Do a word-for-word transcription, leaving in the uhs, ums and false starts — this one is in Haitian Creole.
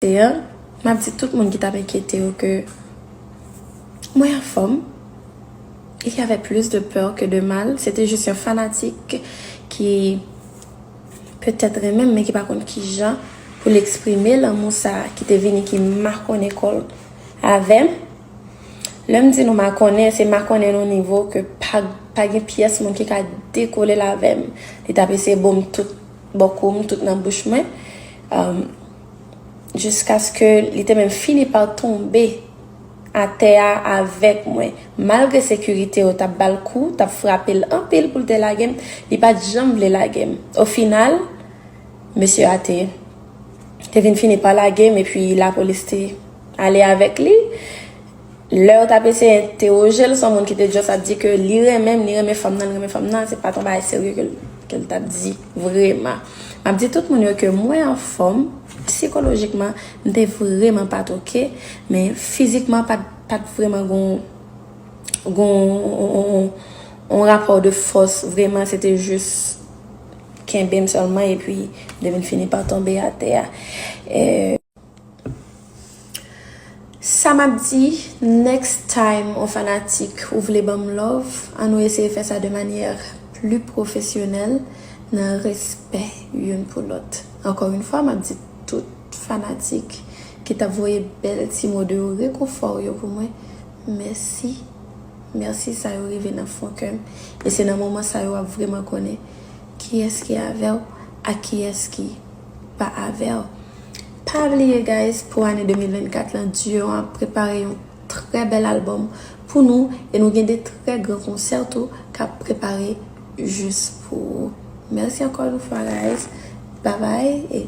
Te an, m ap di tout moun ki t ap enkyete yo ke mwen anfòm. Il y avait plus de peur que de mal. Se te jis yon fanatik ki petèt renmen m, men ki pa konn kijan pou l eksprime lanmou sa a ki te vini, ki makonnen kò l avè m. Lè m di nou makonnen, se makonnen nan yon nivo ke pa, pa gen pyès moun ki ka dekole l avè m. Li t ap eseye bo m tout bò kou m, tout nan bouch mwen. Um, jiskaske li te menm fini pa tonbe atè a avèk mwen. Malgre sekirite yo t ap ba l kou, t ap frape l anpil pou l te lage m, li pa t janm vle lage m. Ofinal, mesye a te, te vin fini pa lage m, epi lapolis te ale avèk li. Lè yo t ap eseye entèwoje l, se yon moun ki te just ap di ke li renmen m, li renmen fanm nan, li renmen fanm nan, se pa t yon bagay serye ke l, ke l t ap di vreman. M ap di tout moun yo ke mwen anfòm, sikolojikman, m te vreman pa t oke, men fizikman, pa t, pa t vreman gon, gon, on, on, on, on rapò de fòs, vreman, se te jis kenbe m sèlman, epi m te vin fini pa tonbe atè a. Eh, Sa m ap di, next time, on fanatik, ou vle ban m love, ann nou eseye fè sa de manyè pli pwofesyonèl, nan respè youn pou lòt. Ankò yon fwa, m ap di tout fanatik ki t ap voye bèl ti mo de rekonfò yo pou mwen, mèsi. Mèsi, sa yo rive nan fon kè m. E se nan moman sa yo w ap vreman konnen kiyès ki avè w ak kiyès ki pa avè w. Pa bliye, guys, pou ane de mil vennkat lan, duo an ap prepare yon trè bèl albòm pou nou e nou gen de trè gran konsè tou k ap prepare jis pou ou. Mèsi ankò yon fwa, guys. Bye bye e